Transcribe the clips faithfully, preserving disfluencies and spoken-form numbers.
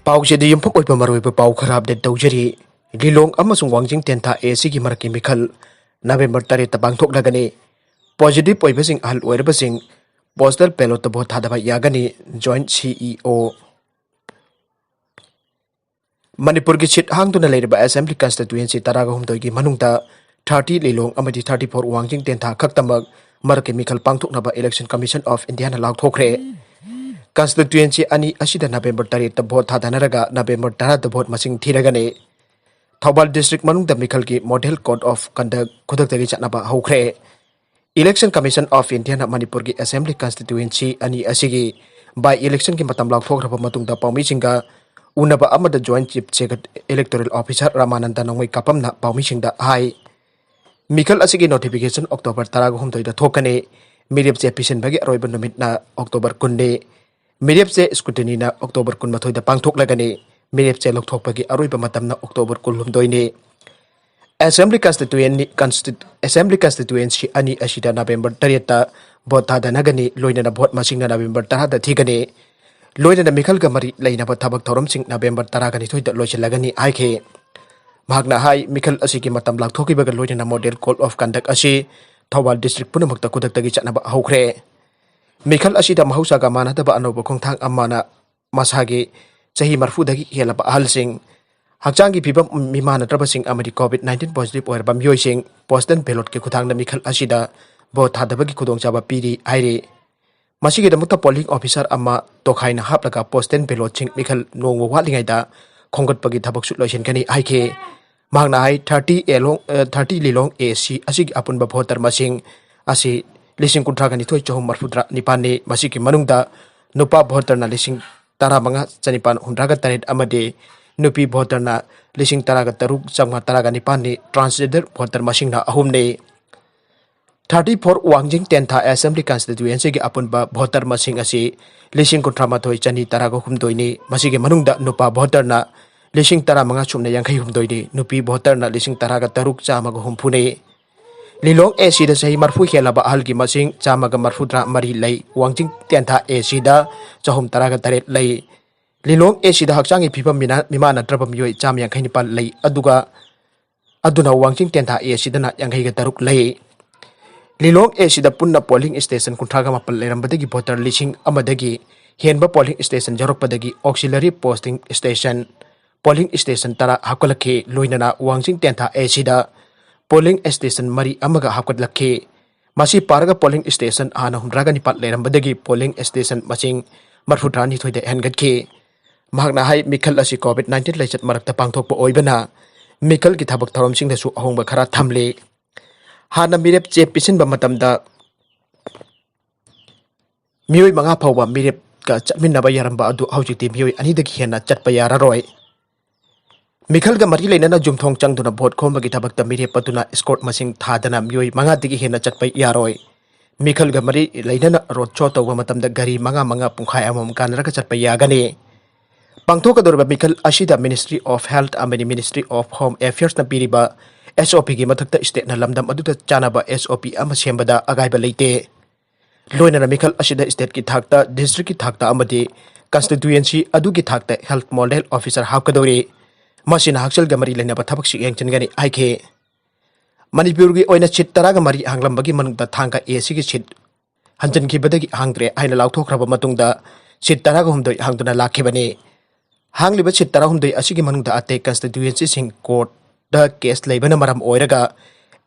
ꯄꯥꯎꯁꯤꯗ ꯌꯨꯝꯐꯝ ꯑꯣꯏꯕ ꯃꯔꯨꯑꯣꯏꯕ ꯄꯥꯎ ꯈꯔ ꯑꯞꯗꯦꯠ ꯇꯧꯖꯔꯤ꯫ ꯂꯤꯂꯣꯡ ꯑꯃꯁꯨꯡ ꯋꯥꯡꯖꯤꯡ ꯇꯦꯟꯊꯥ ꯑꯦ ꯁꯤꯒꯤ ꯃꯔꯛꯀꯤ ꯃꯤꯈꯜ ꯅꯕꯦꯝꯕꯔ ꯇꯔꯦꯠꯇ ꯄꯥꯡꯊꯣꯛꯂꯒꯅꯤ꯫ ꯄꯣꯖꯤꯇꯤꯚ ꯑꯣꯏꯕꯁꯤꯡ ꯑꯍꯜ ꯑꯣꯏꯔꯕꯁꯤꯡ ꯄꯣꯁꯇꯦꯜ ꯕꯦꯂꯣꯠꯇ ꯚꯣꯠ ꯊꯥꯗꯕ ꯌꯥꯒꯅꯤ꯫ ꯖꯣꯏꯟꯠ ꯁꯤ ꯏ ꯑꯣ꯫ ꯃꯅꯤꯄꯨꯔꯒꯤ ꯁꯤꯠ ꯍꯥꯡꯗꯨꯅ ꯂꯩꯔꯤꯕ ꯑꯦꯁꯦꯝꯕ꯭ꯂꯤ ꯀꯟꯁꯇꯤꯇ꯭ꯌꯨꯌꯦꯟꯁꯤ ꯇꯔꯥꯒ ꯍꯨꯝꯗꯣꯏꯒꯤ ꯃꯅꯨꯡꯗ ꯊꯥꯔꯇꯤ ꯂꯤꯂꯣꯡ ꯑꯃꯗꯤ ꯊꯥꯔꯇꯤ ꯐꯣꯔ ꯋꯥꯡꯖꯤꯡ ꯇꯦꯟꯊꯥ ꯈꯛꯇꯃꯛ ꯃꯔꯛꯀꯤ ꯃꯤꯈꯜ ꯄꯥꯡꯊꯣꯛꯅꯕ ꯏꯂꯦꯛꯁꯟ ꯀꯃꯤꯁꯟ ꯑꯣꯐ ꯏꯟꯗꯤꯌꯥꯅ ꯂꯥꯎꯊꯣꯛꯈ꯭ꯔꯦ꯫ ꯀꯟꯁꯇꯤꯇ꯭ꯌꯨꯌꯦꯟꯁꯤ ꯑꯅꯤ ꯑꯁꯤꯗ ꯅꯕꯦꯝꯕꯔ ꯇꯔꯦꯠꯇ ꯚꯣꯠ ꯊꯥꯗꯅꯔꯒ ꯅꯕꯦꯝꯕꯔ ꯇꯔꯥꯗ ꯚꯣꯠ ꯃꯁꯤꯡ ꯊꯤꯔꯒꯅꯤ꯫ ꯊꯧꯕꯥꯜ ꯗꯤꯁꯇ꯭ꯔꯤꯛ ꯃꯅꯨꯡꯗ ꯃꯤꯈꯜꯒꯤ ꯃꯣꯗꯦꯜ ꯀꯣꯗ ꯑꯣꯐ ꯀꯟꯗꯛ ꯈꯨꯗꯛꯇꯒꯤ ꯆꯠꯅꯕ ꯍꯧꯈ꯭ꯔꯦ꯫ ꯏꯂꯦꯛꯁꯟ ꯀꯃꯤꯁꯟ ꯑꯣꯐ ꯏꯟꯗꯤꯌꯥꯅ ꯃꯅꯤꯄꯨꯔꯒꯤ ꯑꯦꯁꯦꯝꯕ꯭ꯂꯤ ꯀꯟꯁꯇꯤꯇ꯭ꯌꯨꯌꯦꯟꯁꯤ ꯑꯅꯤ ꯑꯁꯤꯒꯤ ꯕꯥꯏ ꯏꯂꯦꯛꯁꯟꯒꯤ ꯃꯇꯝ ꯂꯥꯎꯊꯣꯛꯈ꯭ꯔꯕ ꯃꯇꯨꯡꯗ ꯄꯥꯎꯃꯤꯁꯤꯡꯒ ꯎꯅꯕ ꯑꯃꯗ joint chief secretary electoral officer Ramananda ꯅꯣꯡꯃꯩ ꯀꯥꯄꯝꯅ ꯄꯥꯎꯃꯤꯁꯤꯡꯗ ꯍꯥꯏ꯫ ꯃꯤꯈꯜ ꯑꯁꯤꯒꯤ ꯅꯣꯇꯤꯐꯤꯀꯦꯁꯟ ꯑꯣꯛꯇꯣꯕꯔ ꯇꯔꯥꯒ ꯍꯨꯝꯗꯣꯏꯗ ꯊꯣꯛꯀꯅꯤ꯫ ꯃꯤꯔꯦꯞ ꯆꯦ ꯄꯤꯁꯤꯟꯕꯒꯤ ꯑꯔꯣꯏꯕ ꯅꯨꯃꯤꯠꯅ ꯑꯣꯛꯇꯣꯕꯔ ꯀꯨꯟꯅꯤ꯫ ꯃꯤꯔꯦꯞ ꯆꯦ ꯁ꯭ꯀ꯭ꯔꯨꯇꯤꯅꯤꯅ ꯑꯣꯛꯇꯣꯕꯔ ꯀꯨꯟꯃꯥꯊꯣꯏꯗ ꯄꯥꯡꯊꯣꯛꯂꯒꯅꯤ꯫ ꯃꯤꯔꯦꯞ ꯆꯦ ꯂꯧꯊꯣꯛꯄꯒꯤ ꯑꯔꯣꯏꯕ ꯃꯇꯝꯅ ꯑꯣꯛꯇꯣꯕꯔ ꯀꯨꯟꯍꯨꯝꯗꯣꯏꯅꯤ꯫ ꯑꯦꯁꯦꯝꯕ꯭ꯂꯤ ꯀꯟꯁꯇꯤꯇ꯭ꯌꯨꯌꯦꯟꯅꯤ-, ꯀꯟꯁꯇꯤ-, ꯑꯦꯁꯦꯝꯕ꯭ꯂꯤ ꯀꯟꯁꯇꯤꯇ꯭ꯌꯨꯌꯦꯟꯁꯤ ꯑꯅꯤ ꯑꯁꯤꯗ ꯅꯕꯦꯝꯕꯔ ꯇꯔꯦꯠꯇ ꯚꯣꯠ ꯊꯥꯗꯅꯒꯅꯤ, ꯂꯣꯏꯅꯅ ꯚꯣꯠ ꯃꯁꯤꯡꯅ ꯅꯕꯦꯝꯕꯔ ꯇꯔꯥꯗ ꯊꯤꯒꯅꯤ꯫ ꯂꯣꯏꯅꯅ ꯃꯤꯈꯜꯒ ꯃꯔꯤ ꯂꯩꯅꯕ ꯊꯕꯛ ꯊꯧꯔꯝꯁꯤꯡ ꯅꯕꯦꯝꯕꯔ ꯇꯔꯥꯒ ꯅꯤꯊꯣꯏꯗ ꯂꯣꯏꯁꯤꯜꯂꯒꯅꯤ ꯍꯥꯏꯈꯤ꯫ ꯃꯍꯥꯛꯅ ꯍꯥꯏ, ꯃꯤꯈꯜ ꯑꯁꯤꯒꯤ ꯃꯇꯝ ꯂꯥꯎꯊꯣꯛꯈꯤꯕꯒ ꯂꯣꯏꯅꯅ ꯃꯣꯗꯦꯜ ꯀꯣꯗ ꯑꯣꯐ ꯀꯟꯗꯛ ꯑꯁꯤ ꯊꯧꯕꯥꯜ ꯗꯤꯁꯇ꯭ꯔꯤꯛ ꯄꯨꯝꯅꯃꯛꯇ ꯈꯨꯗꯛꯇꯒꯤ ꯆꯠꯅꯕ ꯍꯧꯈ꯭ꯔꯦ꯫ ꯃꯤꯈꯜ ꯑꯁꯤꯗ ꯃꯍꯧꯁꯥꯒ ꯃꯥꯟꯅꯗꯕ ꯑꯅꯧꯕ ꯈꯣꯡꯊꯥꯡ ꯑꯃꯅ ꯃꯁꯥꯒꯤ ꯆꯍꯤ ꯃꯔꯐꯨꯗꯒꯤ ꯍꯦꯜꯂꯕ ꯑꯍꯜꯁꯤꯡ, ꯍꯛꯆꯥꯡꯒꯤ ꯐꯤꯕꯝ ꯃꯤꯃꯥꯟꯅꯗ꯭ꯔꯕꯁꯤꯡ ꯑꯃꯗꯤ ꯀꯣꯚꯤꯗ ꯅꯥꯏꯟꯇꯤꯟ ꯄꯣꯖꯤꯇꯤꯚ ꯑꯣꯏꯔꯕ ꯃꯤꯑꯣꯏꯁꯤꯡ ꯄꯣꯁꯇꯦꯜ ꯕꯦꯂꯣꯠꯀꯤ ꯈꯨꯠꯊꯥꯡꯗ ꯃꯤꯈꯜ ꯑꯁꯤꯗ ꯚꯣꯠ ꯊꯥꯗꯕꯒꯤ ꯈꯨꯗꯣꯡꯆꯥꯕ ꯄꯤꯔꯤ ꯍꯥꯏꯔꯤ꯫ ꯃꯁꯤꯒꯤꯗꯃꯛꯇ ꯄꯣꯂꯤꯡ ꯑꯣꯐꯤꯁꯥꯔ ꯑꯃ ꯇꯣꯈꯥꯏꯅ ꯍꯥꯞꯂꯒ ꯄꯣꯁꯇꯦꯜ ꯕꯦꯂꯣꯠꯁꯤꯡ ꯃꯤꯈꯜ ꯅꯣꯡꯃ ꯋꯥꯠꯂꯤꯉꯩꯗ ꯈꯣꯝꯒꯠꯄꯒꯤ ꯊꯕꯛꯁꯨ ꯂꯣꯏꯁꯤꯟꯒꯅꯤ ꯍꯥꯏꯈꯤ꯫ ꯃꯍꯥꯛꯅ ꯍꯥꯏ, ꯊꯥꯔꯇꯤ ꯑꯦ ꯂꯣꯡ, ꯑ, ꯊꯥꯔꯇꯤ ꯂꯤꯂꯣꯡ ꯑꯦ ꯁꯤ ꯑꯁꯤꯒꯤ ꯑꯄꯨꯟꯕ ꯚꯣꯇꯔ ꯃꯁꯤꯡ ꯑꯁꯤ ꯂꯤꯁꯤꯡ ꯀꯨꯟꯊ꯭ꯔꯥꯒ ꯅꯤꯊꯣꯏ ꯆꯍꯨꯝ ꯃꯔꯐꯨꯇꯔꯥ ꯅꯤꯄꯥꯟꯅꯤ꯫ ꯃꯁꯤꯒꯤ ꯃꯅꯨꯡꯗ ꯅꯨꯄꯥ ꯚꯣꯇꯔꯅ ꯂꯤꯁꯤꯡ ꯇꯔꯥꯃꯉꯥ ꯆꯅꯤꯄꯥꯟ ꯍꯨꯝꯗ꯭ꯔꯥꯒ ꯇꯔꯦꯠ ꯑꯃꯗꯤ ꯅꯨꯄꯤ ꯚꯣꯇꯔꯅ ꯂꯤꯁꯤꯡ ꯇꯔꯥꯒ ꯇꯔꯨꯛ ꯆꯥꯝꯃꯉꯥ ꯇꯔꯥꯒ ꯅꯤꯄꯥꯟꯅꯤ꯫ ꯇ꯭ꯔꯥꯟꯁꯖꯦꯟꯗꯔ ꯚꯣꯇꯔ ꯃꯁꯤꯡꯅ ꯑꯍꯨꯝꯅꯤ꯫ ꯊꯥꯔꯇꯤ ꯐꯣꯔ ꯋꯥꯡꯖꯤꯡ ꯇꯦꯟꯊꯥ ꯑꯦꯁꯦꯝꯕ꯭ꯂꯤ ꯀꯟꯁꯇꯤꯇ꯭ꯌꯨꯌꯦꯟꯁꯤꯒꯤ ꯑꯄꯨꯟꯕ ꯚꯣꯇꯔ ꯃꯁꯤꯡ ꯑꯁꯤ ꯂꯤꯁꯤꯡ ꯀꯨꯟꯊ꯭ꯔꯥ ꯃꯥꯊꯣꯏ ꯆꯅꯤ ꯇꯔꯥꯒ ꯍꯨꯝꯗꯣꯏꯅꯤ꯫ ꯃꯁꯤꯒꯤ ꯃꯅꯨꯡꯗ ꯅꯨꯄꯥ ꯚꯣꯇꯔꯅ ꯂꯤꯁꯤꯡ ꯇꯔꯥꯃꯉꯥ ꯁꯨꯞꯅ ꯌꯥꯡꯈꯩ ꯍꯨꯝꯗꯣꯏꯅꯤ, ꯅꯨꯄꯤ ꯚꯣꯇꯔꯅ ꯂꯤꯁꯤꯡ ꯇꯔꯥꯒ ꯇꯔꯨꯛ ꯆꯥꯝꯃꯒ ꯍꯨꯝꯐꯨꯅꯤ꯫ ꯂꯤꯂꯣꯡ ꯑꯦ ꯁꯤꯗ ꯆꯍꯤ ꯃꯔꯐꯨ ꯍꯦꯜꯂꯕ ꯑꯍꯜꯒꯤ ꯃꯁꯤꯡ ꯆꯥꯝꯃꯒ ꯃꯔꯐꯨꯇꯔꯥ ꯃꯔꯤ ꯂꯩ꯫ ꯋꯥꯡꯖꯤꯡ ꯇꯦꯟꯊꯥ ꯑꯦ ꯁꯤꯗ ꯆꯍꯨꯝ ꯇꯔꯥꯒ ꯇꯔꯦꯠ ꯂꯩ꯫ ꯂꯤꯂꯣꯡ ꯑꯦ ꯁꯤꯗ ꯍꯛꯆꯥꯡꯒꯤ ꯐꯤꯕꯝ ꯃꯤꯃꯥꯟꯅꯗ꯭ꯔꯕ ꯃꯤꯑꯣꯏ ꯆꯥꯝꯃ ꯌꯥꯡꯈꯩ ꯅꯤꯄꯥꯟ ꯂꯩ꯫ ꯑꯗꯨꯒ ꯑꯗꯨꯅ ꯋꯥꯡꯖꯤꯡ ꯇꯦꯟꯊꯥ ꯑꯦ ꯁꯤꯗꯅ ꯌꯥꯡꯈꯩꯒ ꯇꯔꯨꯛ ꯂꯩ꯫ ꯂꯤꯂꯣꯡ ꯑꯦ ꯁꯤꯗ ꯄꯨꯟꯅ ꯄꯣꯂꯤꯡ ꯁ꯭ꯇꯦꯁꯟ ꯀꯨꯟꯊ꯭ꯔꯥꯒ ꯃꯥꯄꯟ ꯂꯩꯔꯝꯕꯗꯒꯤ ꯚꯣꯇꯔ ꯂꯤꯁꯤꯡ ꯑꯃꯗꯒꯤ ꯍꯦꯟꯕ ꯄꯣꯂꯤꯡ ꯁ꯭ꯇꯦꯁꯟ ꯌꯧꯔꯛꯄꯗꯒꯤ auxiliary posting station, polling station ꯇꯔꯥ ꯍꯥꯞꯀꯠꯂꯛꯈꯤ꯫ ꯂꯣꯏꯅꯅ ꯋꯥꯡꯖꯤꯡ ꯇꯦꯟꯊꯥ ꯑꯦ ꯁꯤꯗ ꯄꯣꯂꯤꯡ ꯁ꯭ꯇꯦꯁꯟ ꯃꯔꯤ ꯑꯃꯒ ꯍꯥꯞꯀꯠꯂꯛꯈꯤ꯫ ꯃꯁꯤ ꯄꯥꯔꯒ ꯄꯣꯂꯤꯡ ꯁ꯭ꯇꯦꯁꯟ ꯍꯥꯟꯅ ꯍꯨꯝꯗ꯭ꯔꯥꯒ ꯅꯤꯄꯥꯟ ꯂꯩꯔꯝꯕꯗꯒꯤ ꯄꯣꯂꯤꯡ ꯁ꯭ꯇꯦꯁꯟ ꯃꯁꯤꯡ ꯃꯔꯤꯐꯨꯇꯔꯥꯅꯤꯊꯣꯏꯗ ꯍꯦꯟꯒꯠꯈꯤ꯫ ꯃꯍꯥꯛꯅ ꯍꯥꯏ, ꯃꯤꯈꯜ ꯑꯁꯤ ꯀꯣꯚꯤꯗ ꯅꯥꯏꯟꯇꯤꯟ ꯂꯥꯏꯆꯠ ꯃꯔꯛꯇ ꯄꯥꯡꯊꯣꯛꯄ ꯑꯣꯏꯕꯅ ꯃꯤꯈꯜꯒꯤ ꯊꯕꯛ ꯊꯧꯔꯝꯁꯤꯡꯗꯁꯨ ꯑꯍꯣꯡꯕ ꯈꯔ ꯊꯝꯂꯤ꯫ ꯍꯥꯟꯅ ꯃꯤꯔꯦꯞ ꯆꯦ ꯄꯤꯁꯤꯟꯕ ꯃꯇꯝꯗ ꯃꯤꯑꯣꯏ ꯃꯉꯥ ꯐꯥꯎꯕ ꯃꯤꯔꯦꯞꯀ ꯆꯠꯃꯤꯟꯅꯕ ꯌꯥꯔꯝꯕ ꯑꯗꯨ ꯍꯧꯖꯤꯛꯇꯤ ꯃꯤꯑꯣꯏ ꯑꯅꯤꯗꯒꯤ ꯍꯦꯟꯅ ꯆꯠꯄ ꯌꯥꯔꯔꯣꯏ꯫ ꯃꯤꯈꯜꯒ ꯃꯔꯤ ꯂꯩꯅꯅ ꯌꯨꯝꯊꯣꯡ ꯆꯪꯗꯨꯅ ꯚꯣꯠ ꯈꯣꯝꯕꯒꯤ ꯊꯕꯛꯇ ꯃꯤꯔꯦꯞ ꯑꯗꯨꯅ ꯏꯁꯀꯣꯔꯠ ꯃꯁꯤꯡ ꯊꯥꯗꯅ ꯃꯤꯑꯣꯏ ꯃꯉꯥꯗꯒꯤ ꯍꯦꯟꯅ ꯆꯠꯄ ꯌꯥꯔꯣꯏ꯫ ꯃꯤꯈꯜꯒ ꯃꯔꯤ ꯂꯩꯅꯅ ꯔꯣꯗ ꯁꯣ ꯇꯧꯕ ꯃꯇꯝꯗ ꯒꯥꯔꯤ ꯃꯉꯥ ꯃꯉꯥ ꯄꯨꯡꯈꯥꯏ ꯑꯃꯃꯝ ꯀꯥꯟꯅꯔꯒ ꯆꯠꯄ ꯌꯥꯒꯅꯤ꯫ ꯄꯥꯡꯊꯣꯛꯀꯗꯧꯔꯤꯕ ꯃꯤꯈꯜ ꯑꯁꯤꯗ Ministry of Health ꯑꯃꯗꯤ Ministry of Home Affairsꯅ ꯄꯤꯔꯤꯕ SOPꯒꯤ ꯃꯊꯛꯇ stateꯅ ꯂꯝꯗꯝ ꯑꯗꯨꯗ ꯆꯥꯅꯕ SOP ꯑꯃ ꯁꯦꯝꯕꯗ ꯑꯀꯥꯏꯕ ꯂꯩꯇꯦ꯫ ꯂꯣꯏꯅꯅ ꯃꯤꯈꯜ ꯑꯁꯤꯗ stateꯀꯤ ꯊꯥꯛꯇ, districtꯀꯤ ꯊꯥꯛꯇ ꯑꯃꯗꯤ constituency ꯑꯗꯨꯒꯤ ꯊꯥꯛꯇ health model officer ꯍꯥꯞꯀꯗꯧꯔꯤ꯫ ꯃꯁꯤꯅ ꯍꯛꯁꯦꯜꯒ ꯃꯔꯤ ꯂꯩꯅꯕ ꯊꯕꯛꯁꯤꯡ ꯌꯦꯡꯁꯤꯟꯒꯅꯤ ꯍꯥꯏꯈꯤ꯫ ꯃꯅꯤꯄꯨꯔꯒꯤ ꯑꯣꯏꯅ seat ꯇꯔꯥꯒ ꯃꯔꯤ ꯍꯥꯡꯂꯝꯕꯒꯤ ꯃꯅꯨꯡꯗ ꯊꯥꯡꯒ ꯑꯦ ꯁꯤꯒꯤ seat ꯍꯟꯖꯤꯟꯈꯤꯕꯗꯒꯤ ꯍꯥꯡꯗ꯭ꯔꯦ ꯍꯥꯏꯅ ꯂꯥꯎꯊꯣꯛꯈ꯭ꯔꯕ ꯃꯇꯨꯡꯗ seat ꯇꯔꯥꯒ ꯍꯨꯝꯗꯣꯏ ꯍꯥꯡꯗꯨꯅ ꯂꯥꯛꯈꯤꯕꯅꯤ꯫ ꯍꯥꯡꯂꯤꯕ seat ꯇꯔꯥꯍꯨꯝꯗꯣꯏ ꯑꯁꯤꯒꯤ ꯃꯅꯨꯡꯗ ꯑꯇꯩ constituencyꯁꯤꯡ courtꯇ case ꯂꯩꯕꯅ ꯃꯔꯝ ꯑꯣꯏꯔꯒ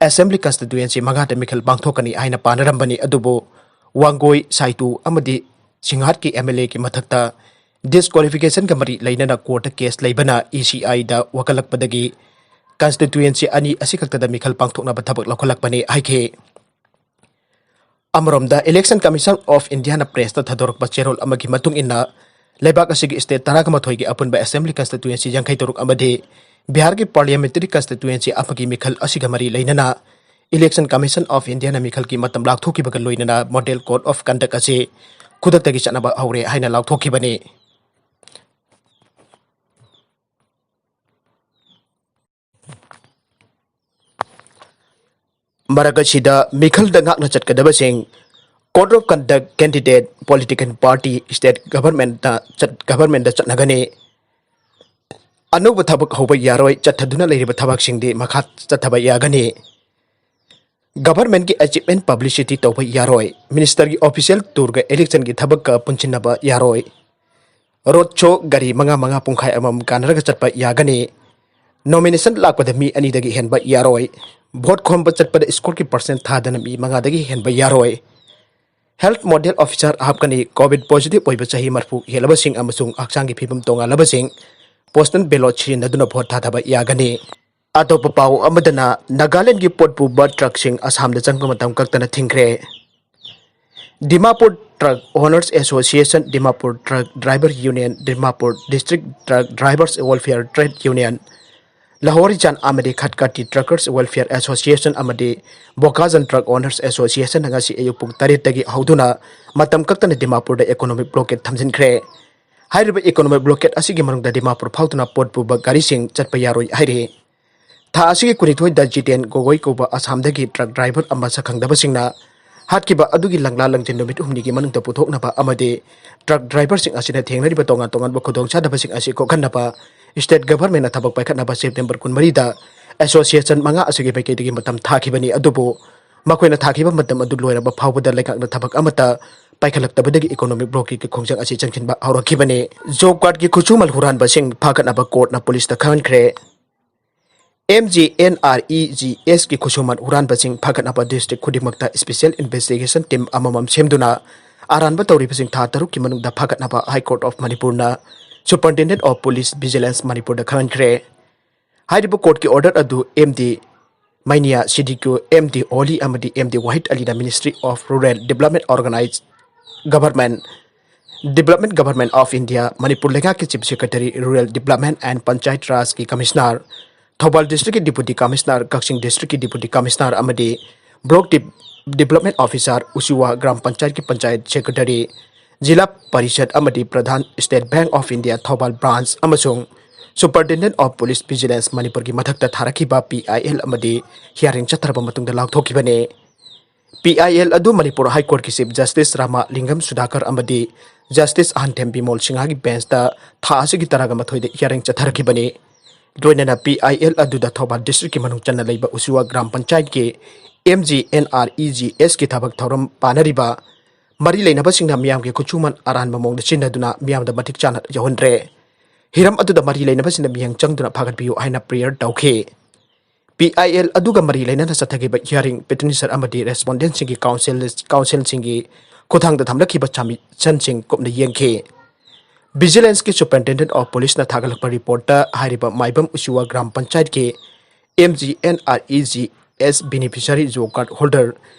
assembly constituency ꯃꯉꯥꯗ ꯃꯤꯈꯜ ꯄꯥꯡꯊꯣꯛꯀꯅꯤ ꯍꯥꯏꯅ ꯄꯥꯅꯔꯝꯕꯅꯤ꯫ ꯑꯗꯨꯕꯨ ꯋꯥꯡꯒꯣꯏ, ꯁꯥꯏꯇꯨ ꯑꯃꯗꯤ ꯁꯤꯡꯍꯥꯠꯀꯤ MLAꯒꯤ ꯃꯊꯛꯇ disqualificationꯒ ꯃꯔꯤ ꯂꯩꯅꯅ courtꯇ case ꯂꯩꯕꯅ ECIꯗ ꯋꯥꯀꯠꯂꯛꯄꯗꯒꯤ constituency ꯑꯅꯤ ꯑꯁꯤꯈꯛꯇꯗ ꯃꯤꯈꯜ ꯄꯥꯡꯊꯣꯛꯅꯕ ꯊꯕꯛ ꯂꯧꯈꯠꯂꯛꯄꯅꯤ ꯍꯥꯏꯈꯤ꯫ ꯑꯃꯔꯣꯝꯗ, Election Commission of Indiaꯅ pressꯇ ꯊꯥꯗꯣꯔꯛꯄ ꯆꯦꯔꯣꯜ ꯑꯃꯒꯤ ꯃꯇꯨꯡ ꯏꯟꯅ, ꯂꯩꯕꯥꯛ ꯑꯁꯤꯒꯤ state ꯇꯔꯥꯒ ꯃꯥꯊꯣꯏꯒꯤ ꯑꯄꯨꯟꯕ assembly constituency ꯌꯥꯡꯈꯩ ꯇꯔꯨꯛ ꯑꯃꯗꯤ ꯕꯤꯍꯥꯔꯒꯤ parliamentary constituency ꯑꯃꯒꯤ ꯃꯤꯈꯜ ꯑꯁꯤꯒ ꯃꯔꯤ ꯂꯩꯅꯅ Election Commission of Indiaꯅ ꯃꯤꯈꯜꯒꯤ ꯃꯇꯝ ꯂꯥꯎꯊꯣꯛꯈꯤꯕꯒ ꯂꯣꯏꯅꯅ model code of conduct ꯑꯁꯤ ꯈꯨꯗꯛꯇꯒꯤ ꯆꯠꯅꯕ ꯍꯧꯔꯦ ꯍꯥꯏꯅ ꯂꯥꯎꯊꯣꯛꯈꯤꯕꯅꯤ꯫ ꯃꯔꯛ ꯑꯁꯤꯗ ꯃꯤꯈꯜꯗ ꯉꯥꯛꯅ ꯆꯠꯀꯗꯕꯁꯤꯡ Code of conduct candidate, political party, state government ꯆꯠ ꯒꯚꯔꯟꯃꯦꯟꯗ ꯆꯠꯅꯒꯅꯤ꯫ ꯑꯅꯧꯕ ꯊꯕꯛ ꯍꯧꯕ ꯌꯥꯔꯣꯏ꯫ ꯆꯠꯊꯗꯨꯅ ꯂꯩꯔꯤꯕ ꯊꯕꯛꯁꯤꯡꯗꯤ ꯃꯈꯥ ꯆꯠꯊꯕ ꯌꯥꯒꯅꯤ꯫ ꯒꯚꯔꯟꯃꯦꯟꯒꯤ ꯑꯦꯆꯤꯞꯃꯦꯟ ꯄꯕ꯭ꯂꯤꯁꯤꯇꯤ ꯇꯧꯕ ꯌꯥꯔꯣꯏ꯫ ꯃꯤꯅꯤꯁꯇꯔꯒꯤ ꯑꯣꯐꯤꯁꯤꯌꯦꯜ ꯇꯨꯔꯒ ꯏꯂꯦꯛꯁꯟꯒꯤ ꯊꯕꯛꯀ ꯄꯨꯟꯁꯤꯟꯅꯕ ꯌꯥꯔꯣꯏ꯫ ꯔꯣꯗ ꯁꯣ ꯒꯥꯔꯤ ꯃꯉꯥ ꯃꯉꯥ ꯄꯨꯡꯈꯥꯏ ꯑꯃꯃꯝ ꯀꯥꯟꯅꯔꯒ ꯆꯠꯄ ꯌꯥꯒꯅꯤ꯫ ꯅꯣꯃꯤꯅꯦꯁꯟ ꯂꯥꯛꯄꯗ ꯃꯤ ꯑꯅꯤꯗꯒꯤ ꯍꯦꯟꯕ ꯌꯥꯔꯣꯏ꯫ ꯚꯣꯠ ꯈꯣꯝꯕ ꯆꯠꯄꯗ ꯏꯁꯀꯣꯔꯠꯀꯤ ꯄꯥꯔꯁꯦꯟ ꯊꯥꯗꯅ ꯃꯤ ꯃꯉꯥꯗꯒꯤ ꯍꯦꯟꯕ ꯌꯥꯔꯣꯏ꯫ ꯍꯦꯜꯊ ꯃꯣꯗꯦꯜ ꯑꯣꯐꯤꯁꯥꯔ ꯍꯥꯞꯀꯅꯤ꯫ ꯀꯣꯚꯤꯗ ꯄꯣꯖꯤꯇꯤꯚ ꯑꯣꯏꯕ ꯆꯍꯤ ꯃꯔꯤꯐꯨ ꯍꯦꯜꯂꯕꯁꯤꯡ ꯑꯃꯁꯨꯡ ꯍꯛꯆꯥꯡꯒꯤ ꯐꯤꯕꯝ ꯇꯣꯉꯥꯜꯂꯕꯁꯤꯡ ꯄꯣꯁꯇꯦꯜ ꯕꯦꯂꯣꯠ ꯁꯤꯖꯤꯟꯅꯗꯨꯅ ꯚꯣꯠ ꯊꯥꯗꯕ ꯌꯥꯒꯅꯤ꯫ ꯑꯇꯣꯞꯄ ꯄꯥꯎ ꯑꯃꯗꯅ, ꯅꯥꯒꯥꯂꯦꯟꯗꯒꯤ ꯄꯣꯠ ꯄꯨꯕ ꯇ꯭ꯔꯛꯁꯤꯡ ꯑꯁꯥꯝꯗ ꯆꯪꯕ ꯃꯇꯝ ꯀꯛꯇꯅ ꯊꯤꯡꯈ꯭ꯔꯦ꯫ Dimapur truck owners association, Dimapur truck driver union, Dimapur district truck drivers welfare trade union, ꯂꯍꯣꯔꯤꯖꯥꯟ ꯑꯃꯗꯤ ꯈꯠꯀꯥꯇꯤ ꯇ꯭ꯔꯛꯀꯔꯁ ꯋꯦꯜꯐꯤꯌꯔ ꯑꯦꯁꯣꯁꯤꯌꯦꯁꯟ ꯑꯃꯗꯤ ꯕꯣꯀꯥꯖꯟ ꯇ꯭ꯔꯛ ꯑꯣꯅꯔꯁ ꯑꯦꯁꯣꯁꯤꯌꯦꯁꯟꯅ ꯉꯁꯤ ꯑꯌꯨꯛ ꯄꯨꯡ ꯇꯔꯦꯠꯇꯒꯤ ꯍꯧꯗꯨꯅ ꯃꯇꯝ ꯀꯛꯇꯅ ꯗꯤꯃꯥꯄꯨꯔꯗ ꯏꯀꯣꯅꯣꯃꯤꯛ ꯕ꯭ꯂꯣꯀꯦꯠ ꯊꯝꯖꯤꯟꯈ꯭ꯔꯦ꯫ ꯍꯥꯏꯔꯤꯕ ꯏꯀꯣꯅꯣꯃꯤꯛ ꯕ꯭ꯂꯣꯀꯦꯠ ꯑꯁꯤꯒꯤ ꯃꯅꯨꯡꯗ ꯗꯤꯃꯥꯄꯨꯔ ꯐꯥꯎꯗꯨꯅ ꯄꯣꯠ ꯄꯨꯕ ꯒꯥꯔꯤꯁꯤꯡ ꯆꯠꯄ ꯌꯥꯔꯣꯏ ꯍꯥꯏꯔꯤ꯫ ꯊꯥ ꯑꯁꯤꯒꯤ ꯀꯨꯟꯅꯤꯊꯣꯏꯗ ꯖꯤꯇꯦꯟ ꯒꯣꯒꯣꯏ ꯀꯧꯕ ꯑꯁꯥꯝꯗꯒꯤ ꯇ꯭ꯔꯛ ꯗ꯭ꯔꯥꯏꯚꯔ ꯑꯃ ꯁꯛꯈꯪꯗꯕꯁꯤꯡꯅ ꯍꯥꯠꯈꯤꯕ ꯑꯗꯨꯒꯤ ꯂꯪꯂꯥ ꯂꯪꯖꯤꯟ ꯅꯨꯃꯤꯠ ꯍꯨꯝꯅꯤꯒꯤ ꯃꯅꯨꯡꯗ ꯄꯨꯊꯣꯛꯅꯕ ꯑꯃꯗꯤ ꯇ꯭ꯔꯛ ꯗ꯭ꯔꯥꯏꯚꯔꯁꯤꯡ ꯑꯁꯤꯅ ꯊꯦꯡꯅꯔꯤꯕ ꯇꯣꯉꯥꯟ ꯇꯣꯉꯥꯟꯕ ꯈꯨꯗꯣꯡꯆꯥꯗꯕꯁꯤꯡ ꯑꯁꯤ ꯀꯣꯛꯍꯟꯅꯕ ꯁ꯭ꯇꯦꯠ ꯒꯚꯔꯟꯃꯦꯟꯠꯅ ꯊꯕꯛ ꯄꯥꯏꯈꯠꯅꯕ ꯁꯦꯞꯇꯦꯝꯕꯔ ꯀꯨꯟꯃꯔꯤꯗ ꯑꯦꯁꯣꯁꯤꯌꯦꯁꯟ ꯃꯉꯥ ꯑꯁꯤꯒꯤ ꯃꯥꯏꯀꯩꯗꯒꯤ ꯃꯇꯝ ꯊꯥꯈꯤꯕꯅꯤ꯫ ꯑꯗꯨꯕꯨ ꯃꯈꯣꯏꯅ ꯊꯥꯈꯤꯕ ꯃꯇꯝ ꯑꯗꯨ ꯂꯣꯏꯔꯕ ꯐꯥꯎꯕꯗ ꯂꯩꯉꯥꯛꯅ ꯊꯕꯛ ꯑꯃꯠꯇ ꯄꯥꯏꯈꯠꯂꯛꯇꯕꯗꯒꯤ ꯏꯀꯣꯅꯣꯃꯤꯛ ꯕ꯭ꯂꯣꯀꯦꯠꯀꯤ ꯈꯣꯡꯖꯪ ꯑꯁꯤ ꯆꯪꯁꯤꯟꯕ ꯍꯧꯔꯛꯈꯤꯕꯅꯤ꯫ ꯖꯣꯕ ꯀꯥꯔꯗꯀꯤ ꯈꯨꯠꯁꯨꯃꯟ ꯍꯨꯔꯥꯟꯕꯁꯤꯡ ꯐꯥꯒꯠꯅꯕ ꯀꯣꯔꯠꯅ ꯄꯨꯂꯤꯁꯇ ꯈꯪꯍꯟꯈ꯭ꯔꯦ꯫ M G N R E G ꯑꯦꯁꯀꯤ ꯈꯨꯠꯁꯨꯃꯟ ꯍꯨꯔꯥꯟꯕꯁꯤꯡ ꯐꯥꯒꯠꯅꯕ ꯗꯤꯁꯇ꯭ꯔꯤꯛ ꯈꯨꯗꯤꯡꯃꯛꯇ ꯁ꯭ꯄꯦꯁꯤꯌꯦꯜ ꯏꯟꯚꯦꯁꯇꯤꯒꯦꯁꯟ ꯇꯤꯝ ꯑꯃꯃꯝ ꯁꯦꯝꯗꯨꯅ ꯑꯔꯥꯟꯕ ꯇꯧꯔꯤꯕꯁꯤꯡ ꯊꯥ ꯇꯔꯨꯛꯀꯤ ꯃꯅꯨꯡꯗ ꯐꯥꯒꯠꯅꯕ ꯍꯥꯏ ꯀꯣꯔꯠ ꯑꯣꯐ ꯃꯅꯤꯄꯨꯔꯅ ꯁꯨꯄꯔꯤꯟꯇꯦꯟꯗꯦꯟꯠ ꯑꯣꯐ ꯄꯨꯂꯤꯁ ꯚꯤꯖꯤꯂꯦꯟꯁ ꯃꯅꯤꯄꯨꯔꯗ ꯈꯪꯍꯟꯈ꯭ꯔꯦ꯫ ꯍꯥꯏꯔꯤꯕ ꯀꯣꯔꯠꯀꯤ ꯑꯣꯔꯗꯔ ꯑꯗꯨ ꯑꯦꯝ ꯗꯤ ꯃꯩꯅꯤꯌꯥ, ꯁꯤ ꯗꯤ ꯀ꯭ꯌꯨ ꯑꯦꯝ ꯗꯤ ꯑꯣꯂꯤ ꯑꯃꯗꯤ ꯑꯦꯝ ꯗꯤ ꯋꯥꯍꯤꯗ ꯑꯂꯤꯅ ministry of rural development organise government, development government of India, Manipur ꯂꯩꯉꯥꯛꯀꯤ chief secretary, rural development and panchayat ꯔꯥꯖꯀꯤ ꯀꯃꯤꯁꯅꯔ, ꯊꯧꯕꯥꯜ ꯗꯤꯁꯇ꯭ꯔꯤꯛꯀꯤ ꯗꯤꯄꯨꯇꯤ ꯀꯃꯤꯁꯅꯔ, ꯀꯛꯆꯤꯡ ꯗꯤꯁꯇ꯭ꯔꯤꯛꯀꯤ ꯗꯤꯄꯨꯇꯤ ꯀꯃꯤꯁꯅꯔ ꯑꯃꯗꯤ block dev-, development officer, Uchiwa gram ꯄꯟꯆꯥꯌꯠꯀꯤ ꯄꯟꯆꯥꯌꯠ ꯁꯦꯀ꯭ꯔꯦꯇꯔꯤ, ꯖꯤꯂꯥ ꯄꯔꯤꯁꯠ ꯑꯃꯗꯤ pradhan, state bank of India Thoubal branch ꯑꯃꯁꯨꯡ ꯁꯨꯄꯔꯤꯟꯇꯦꯟꯗꯦꯟꯠ ꯑꯣꯐ ꯄꯨꯂꯤꯁ ꯚꯤꯖꯤꯂꯦꯟꯁ ꯃꯅꯤꯄꯨꯔꯒꯤ ꯃꯊꯛꯇ ꯊꯥꯔꯛꯈꯤꯕ ꯄꯤ ꯑꯥꯏ ꯑꯦꯜ ꯑꯃꯗꯤ ꯍꯤꯌꯥꯔꯤꯡ ꯆꯠꯊꯔꯕ ꯃꯇꯨꯡꯗ ꯂꯥꯎꯊꯣꯛꯈꯤꯕꯅꯤ꯫ ꯄꯤ ꯑꯥꯏ ꯑꯦꯜ ꯑꯗꯨ ꯃꯅꯤꯄꯨꯔ ꯍꯥꯏ ꯀꯣꯔꯠꯀꯤ ꯆꯤꯐ ꯖꯁꯇꯤꯁ ꯔꯥꯃꯥ ꯂꯤꯡꯒꯝ ꯁꯨꯙꯥꯀꯔ ꯑꯃꯗꯤ ꯖꯁꯇꯤꯁ ꯑꯍꯟꯊꯦꯝ ꯕꯤꯃꯣꯜ ꯁꯤꯡꯍꯒꯤ ꯕꯦꯟꯁꯇ ꯊꯥ ꯑꯁꯤꯒꯤ ꯇꯔꯥꯒ ꯃꯥꯊꯣꯏꯗ ꯍꯤꯌꯥꯔꯤꯡ ꯆꯠꯊꯔꯛꯈꯤꯕꯅꯤ꯫ ꯂꯣꯏꯅꯅ ꯄꯤ ꯑꯥꯏ ꯑꯦꯜ ꯑꯗꯨꯗ ꯊꯧꯕꯥꯜ ꯗꯤꯁꯇ꯭ꯔꯤꯛꯀꯤ ꯃꯅꯨꯡ ꯆꯟꯅ ꯂꯩꯕ ꯎꯆꯤꯋꯥ ꯒ꯭ꯔꯥꯝ ꯄꯟꯆꯥꯌꯠꯀꯤ M G N R E G ꯑꯦꯁꯀꯤ ꯊꯕꯛ ꯊꯧꯔꯝ ꯄꯥꯅꯔꯤꯕ ꯃꯔꯤ ꯂꯩꯅꯕꯁꯤꯡꯅ ꯃꯤꯌꯥꯝꯒꯤ ꯈꯨꯠꯁꯨꯃꯟ ꯑꯔꯥꯟꯕ ꯃꯑꯣꯡꯗ ꯁꯤꯖꯤꯟꯅꯗꯨꯅ ꯃꯤꯌꯥꯝꯗ ꯃꯇꯤꯛ ꯆꯥꯅ ꯌꯧꯍꯟꯗ꯭ꯔꯦ꯫ ꯍꯤꯔꯝ ꯑꯗꯨꯗ ꯃꯔꯤ ꯂꯩꯅꯕꯁꯤꯡꯅ ꯃꯤꯠꯌꯦꯡ ꯆꯪꯗꯨꯅ ꯐꯒꯠꯄꯤꯌꯨ ꯍꯥꯏꯅ ꯄ꯭ꯔꯦꯌꯔ ꯇꯧꯈꯤ꯫ ꯄꯤ ꯑꯥꯏ ꯑꯦꯜ ꯑꯗꯨꯒ ꯃꯔꯤ ꯂꯩꯅꯅ ꯆꯠꯊꯈꯤꯕ ꯍꯤꯌꯥꯔꯤꯡ ꯄꯤꯇꯤꯁꯅꯔ ꯑꯃꯗꯤ ꯔꯦꯁꯄꯣꯟꯗꯦꯟꯁꯤꯡꯒꯤ ꯀꯥꯎꯟꯁꯤꯜ, ꯀꯥꯎꯟꯁꯤꯜꯁꯤꯡꯒꯤ ꯈꯨꯠꯊꯥꯡꯗ ꯊꯝꯂꯛꯈꯤꯕ ꯆꯥꯃꯤꯁꯟꯁꯤꯡ ꯀꯨꯞꯅ ꯌꯦꯡꯈꯤ꯫ ꯚꯤꯖꯤꯂꯦꯟꯁꯀꯤ ꯁꯨꯄꯔꯤꯟꯇꯦꯟꯗꯦꯟꯠ ꯑꯣꯐ ꯄꯨꯂꯤꯁꯅ ꯊꯥꯒꯠꯂꯛꯄ ꯔꯤꯄꯣꯔꯠꯇ ꯍꯥꯏꯔꯤꯕ ꯃꯥꯏꯕꯝ ꯎꯆꯤꯋꯥ ꯒ꯭ꯔꯥꯝ ꯄꯟꯆꯥꯌꯠꯀꯤ M G N R E G S beneficiary job card holder